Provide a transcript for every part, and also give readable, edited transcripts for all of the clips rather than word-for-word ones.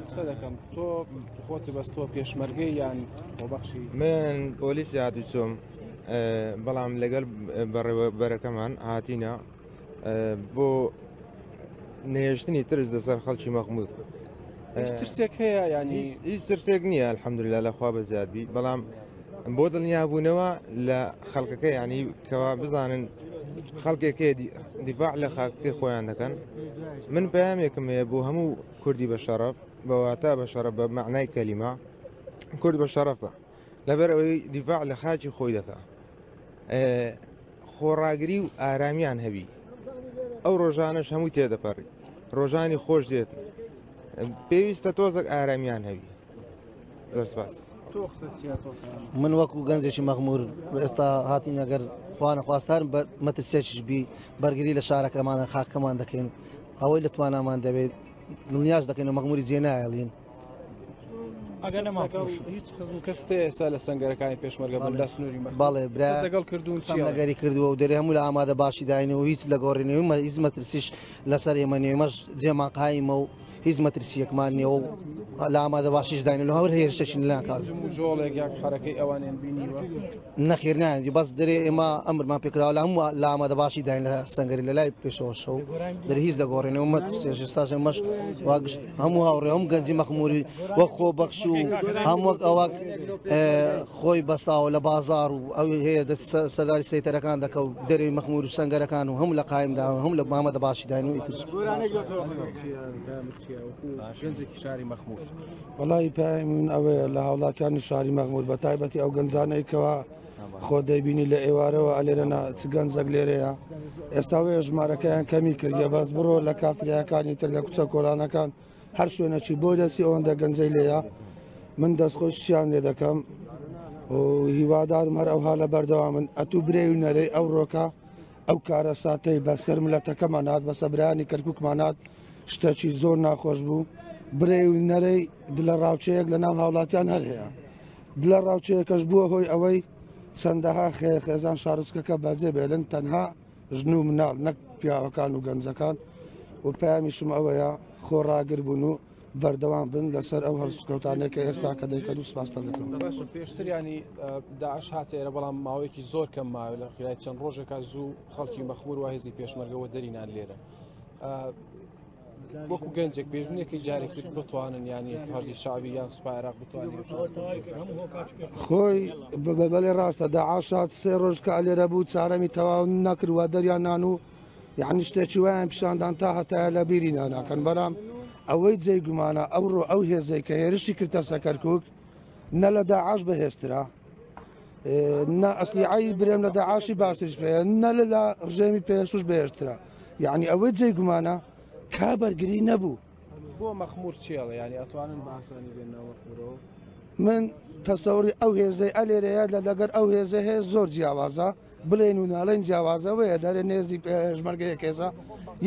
قسە دەکەم تۆ خۆت بەستۆ پێشمەرگەی یان خۆبەخشی؟ من پۆلیسی هاتوچۆم، بەڵام لەگەڵ بەڕێوەبەرەکەمان هاتینە بۆ نەهێشتنی ترس لەسەر خەڵکی مەخمور. هیچ ترسێک هەیە ینی؟ هیچ ترسێک نییە، الحەمدلله لە خوا بەزیاد بی، بەڵام بۆ دڵنیابوونەوە لە خەڵکەکە، ینی کەوا بزانن خەڵکێک هەیە دیفاع لە خاکەکەی خۆیان دەکەن. من پەیامێکم هەیە بۆ هەموو کوردی بە شەڕەف، بە واتا بە شەڕەف بە معنای کەلیمە کورد بە شەڕەفە، لەبەر ئەوەی دیفاع لە خاکی خۆی دەکا. خۆڕاگری و ئارامیان هەبی، ئەو ڕۆژانەش هەموو تێدەپەڕی، ڕۆژانی خۆش دێت، پێویستە تۆزێک ئارامیان هەبی. زۆر سپاس. من وەکو گەنجێکی مەغمور ئێستا هاتین، ئەگەر خوانە خواستار مەترسێکیش بی بەرگری لە شارەکەمانە خاکەمان دەکەین، ئەوەی لە توانامان دەبێت دڵنیاش دەکەین و مەغموری جێ نایەڵین. ئەگەر هیچ خزم کەس تێ ئێستا لە سەنگەرەکانی پێشمەرگە بن لە سنووری بەڵێ برا لەگەڵ کردوون، چی لەگەری کردووە و دەرێ هەموو لە ئامادە باشی داین و هیچ لە گۆڕینەوە هیچ مەترسیش لەسەر ئێمە نییە، ئێمەش جێمان قایمە و هیچ مەترسیەکمان نییە و لە ئامادە باشیش داین لە هەور هێرشەشین لە کات. جۆڵێک یاک حرەکەی ئەوانیان بینیوە؟ نەخێر نایان، بەس دەرێ ئێمە ئەمرمان پێکراوە لە هەموو لە ئامادە باشی داین لە سەنگەری لە لای پێشەوە شەو دەرێ هیچ دەگۆڕێنەوە مەترسیش. ئێستاش ئێمەش واگشت هەموو هاوڕێ هەموو گەنجی مەخموری وەک خۆبەخش و هەموو وەک ئەوەک خۆی بەستاوە لە بازار و ئەو هەیە دەست سەرداری سەیتەرەکان دەکە و دەرەوەی مەخمور و سەنگەرەکان و هەموو لە قایمدا و هەموو لە مامەدە باشی داین و ئیتر. گەنجێکی شاری مەخمور. وەڵی پای من ئەوەیە لە هاوڵاتیانی شاری مەخمور، بە تایبەتی ئەو گەنجانەی کەوا خۆ دەیبینی لە ئێوارەوە ئەلێرەنا چ گەنجەک لێرەیە، ئێستا وەیە ژمارەکەیان کەمی کردیە، بەس بڕۆ لە کافتریاکانی تر لە کوچە کۆلانەکان هەر شوێنەکی بۆ دەستی ئەوەندە گەنجەی لێیە. من دەستخۆشیان لێ دەکەم و هیوادارم هەر ئەوها لە بەردەوامن. ئەتوو برێ و نەرێی ئەو ڕۆکە ئەو کارەساتەی بەسەر ملەتەکەمان هات، بەسەر برایانی کەرکووکمان هات، شتێکی زۆر ناخۆش بوو. برێ و نەرەی دلە ڕاوچەیەک لە ناو هاوڵاتیان هەر هەیە، دلە ڕاوچەیەکەش بووە هۆی ئەوەی چەندەها خێزان شارۆچکەکە بەجێ بێلن، تەنها ژن و مناڵ نەک پیاوەکان و گەنجەکان. و پەیامیشم ئەوەیە خۆڕاگر بوون و بەردەوام بن لەسەر ئەو هەڵسوکەوتانەی کە ئێستا کە دەیکەن و سپاستان دەکەم. باشە پێشتر ینی داعش هاتە ئێرە، بەڵام ماوەیەکی زۆر کەم ماوە، لە خلای چەند ڕۆژێکا زوو خەڵکی مەخمور و هێزی پێشمەرگەوە دەرینان لێرە. وەکو گەنجێک پێشبینێکی جارێکی بتوانن ینی حەشدی شەعبی یان سوپای عێراق بتوانن؟ خۆی بەڵێ ڕاستە، داعش هات 3 ڕۆژ کە لێرە بوو چارەمی تەواو نەکردووە دەریان نان و یعنی شتێکی وایان پیشاندان تا هەتایە لە بیری ناناکەن. بەڵام ئەوەی جێی گومانە ئەوڕۆ ئەو هێزەی کە هێرشی کردە سەر کەرکووک نە لە داعش بەهێزترە، نە ئەسلیعی برێم لە داعشی باشتریش پێ، نە لە ڕژێمی پێشوش بەهێزترە. یعنی ئەوەی جێی گومانە کا بەرگری نەبوو. بۆ مەخمور چێڵە ینی ئەتوانن بە ئاسانی بێنەوە مەخمورەوە؟ من تەسەوری ئەو هێزەی ئەلێرەیە لە لەگەر ئەو هێزە هەیە زۆر جیاوازە، بڵێن و ناڵێن جیاوازەوەیە. دەرێ نێزی پێشمەرگە یەک هێزە،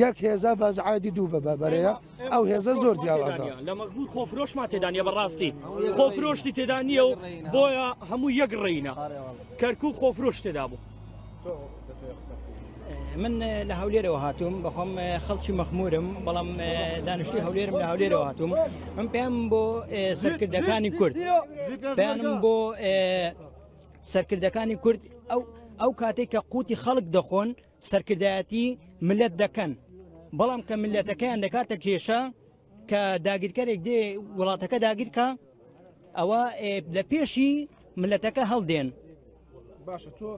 یەک هێزە بەزعادی دوو بە بەرەیە، ئەو هێزە زۆر جیاوازە. لە مەخمور خۆفرۆشمان تێدا نییە، بەڕاستی خۆفرۆشتی تێدا نییە و بۆیە هەموو یەک ڕێینە. کەرکوو خۆفرۆش تێدا بوو. من لە هەولێرەوە هاتووم، بەخۆم خەڵکی مەخمورم، بەڵام دانیشتوی هەولێرم، لە هەولێرەوە هاتووم. من پێم بۆ سەرکردەکانی کورد، پێیانم بۆ سەرکردەکانی کورد، ئەو کاتێک کە قوتی خەڵک دەخۆن سەرکردایەتی ملت دەکەن، بەڵام کە ملەتەکەیان دەکاتە کێشە کە داگیرکەرێک دێ وڵاتەکە داگیرکە، ئەوە لە پێشی ملەتەکە هەڵدێن. باشە تۆ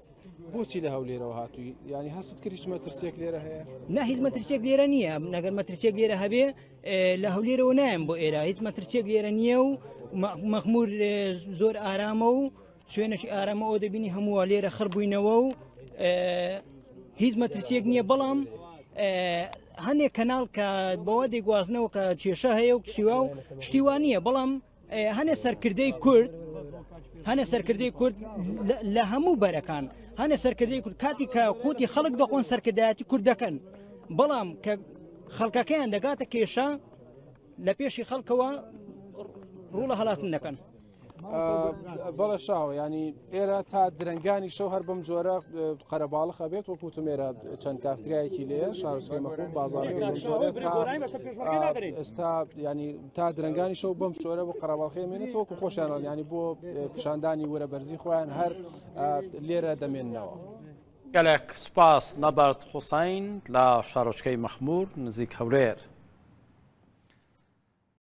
بۆچی لە هەولێرەوە هاتووی؟ ینی هەست کرد هیچ مەترسیەک لێرە هەیە؟ نه هیچ مەترسیەک لێرە نییە. نەگەر مەترسیەک لێرە هەبێ لە هەولێرەوە نایم بۆ ئێرە. هیچ مەترسیەک لێرە نییە و مەخمور زۆر ئارامە و شوێنێکی ئارامە، ئەو دەبینی هەمووە لێرە خڕ بووینەوە و هیچ مەترسیەک نییە. بەڵام هەندێک کەناڵ کە بەوە دەیگوازنەوە کە کێشە هەیە و شتیوا و شتیوان نییە، بەڵام هەنێ سەرکردەی کورد، هەنێ سەرکردەی کورد لە هەموو بەرەکان، هەنێ سەرکردەی کورد کاتی کە قوتی خەڵک دەخۆن سەرکردایەتی کورد دەکەن، بەڵام کە خەڵکەکەیان دەگاتە کێشە لە پێشی خەڵکەوە ڕوو لە هەڵاتن دەکەن. بەڵێ شاوە ینی ئێرە تا درەنگانی شەو هەر بەم جۆرە قەرەباڵخە بێت وەکو وتم ئێرە چەند کافتریایەکی لێ شارۆچکەی مەخمور بازارەکەی بەم جۆرە تا ئێستا ینی تا درەنگانی شەو بەم شۆرە بۆ قەرەباڵخی مێنێت وەکو خۆشیان ینی بۆ پیشاندانی ورە بەرزی خۆیان هەر لێرە دەمێننەوە. گەلێک سوپاس نەبەرد حوسەین لە شارۆچکەی مەخمور نزیک هەولێر.